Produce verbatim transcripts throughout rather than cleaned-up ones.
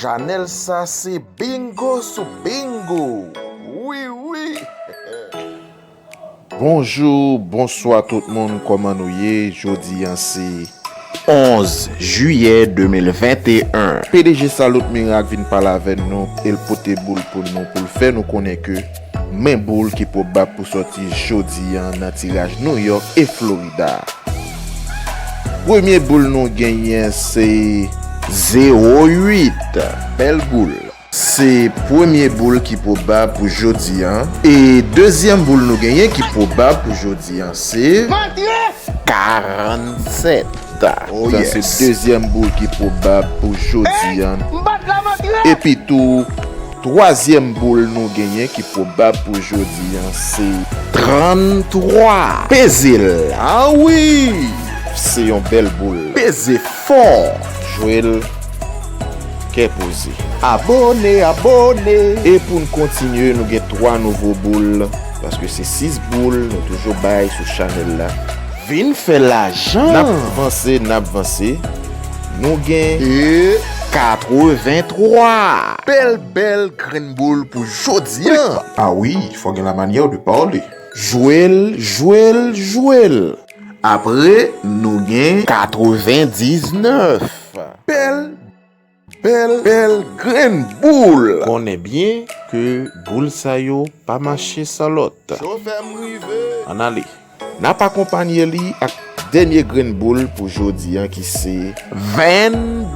Chanèl sa se bingo sou bingo. Wi, wi. Bonjou, bonswa tout moun, kòman nou ye? Jodi a se onz jiyè de mil venteyen. P D G Salut Miracle vin pale avè nou, e l pote boul pou nou, pou l fè nou konnen ke men boul ki pwobab pou sòti jodi a nan tiraj New York e Florida. Premye boul nou genyen se zewo uit. Bèl boul. Se premye boul ki pwobab pou jodi a. E dezyèm boul nou genyen ki pwobab pou jodi a se karannsèt. Oh, sa se yes. Dezyèm boul ki pwobab pou jodi a. Epi tou, twazyèm boul nou genyen ki pwobab pou jodi a se tranntwa. Peze l. Ah wi! Se yon bèl boul. Peze fò. Jwe l kè poze. Abòne, abòne. E pou n kontinye, nou gen twa nouvo boul, paske se sis boul nou toujou bay sou chanèl la. Vin fè lajan. N ap vanse, n ap vanse. Nou gen e katrevenntwa. Bèl, bèl grenn boul pou jodi a. Ah wi, fò gen la manyè de pale. Jwe l, jwe l, jwe l. Apre, nou gen katrevendiznèf. Bèl, bèl, bèl grenn boul. Konnen byen ke boul sa yo pa mache san lòt. Chofè m rive. Ann ale. N ap akonpanye li ak dènye grenn boul pou jodi a ki se vennde.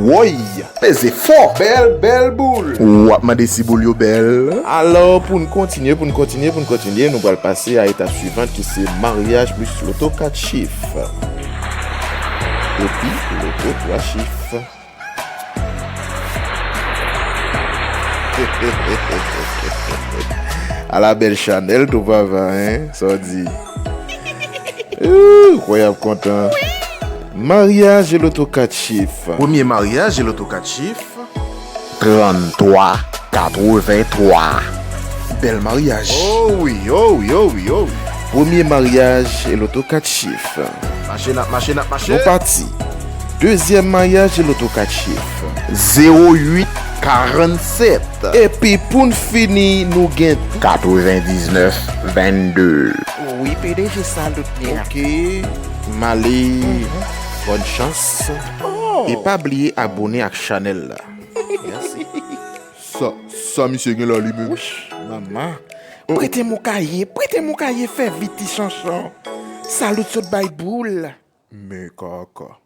Woy! Peze fò. Bèl, bèl boul. W ap mande si boul yo bèl. Alò, pou n kontinye, pou n kontinye, pou n kontinye, nou pral pase a etap swivan ki se maryaj plis loto kat chif. Epi loto twa chif. Ala bèl chanèl tou papa, hein, sa w di? Ooh, kwè y ap kontan. Maryaj e loto kat chif. Premye maryaj e loto kat chif. Tranntwa katrevenntwa. Bèl maryaj. Oh wi, oh wi, oh wi, oh wi. Premye maryaj e loto kat chif. Mache, n ap mache, n ap mache. Nou pati. Dezyèm maryaj e loto kat chif. Zewo uit karannsèt. Epi pou n fini, nou gen katrevendiznèf vennde. Wi, P D G Salut Miracle. Ok, m ale. Bòn chans. Oh. E pa bliye abòne ak chanèl la. Mèsi. Sa, sa misye gen la li menm? Wouch, manman. Prete m yon kaye, prete m yon kaye, fè vit ti chanchon. Salut sot bay boul. Men kaka.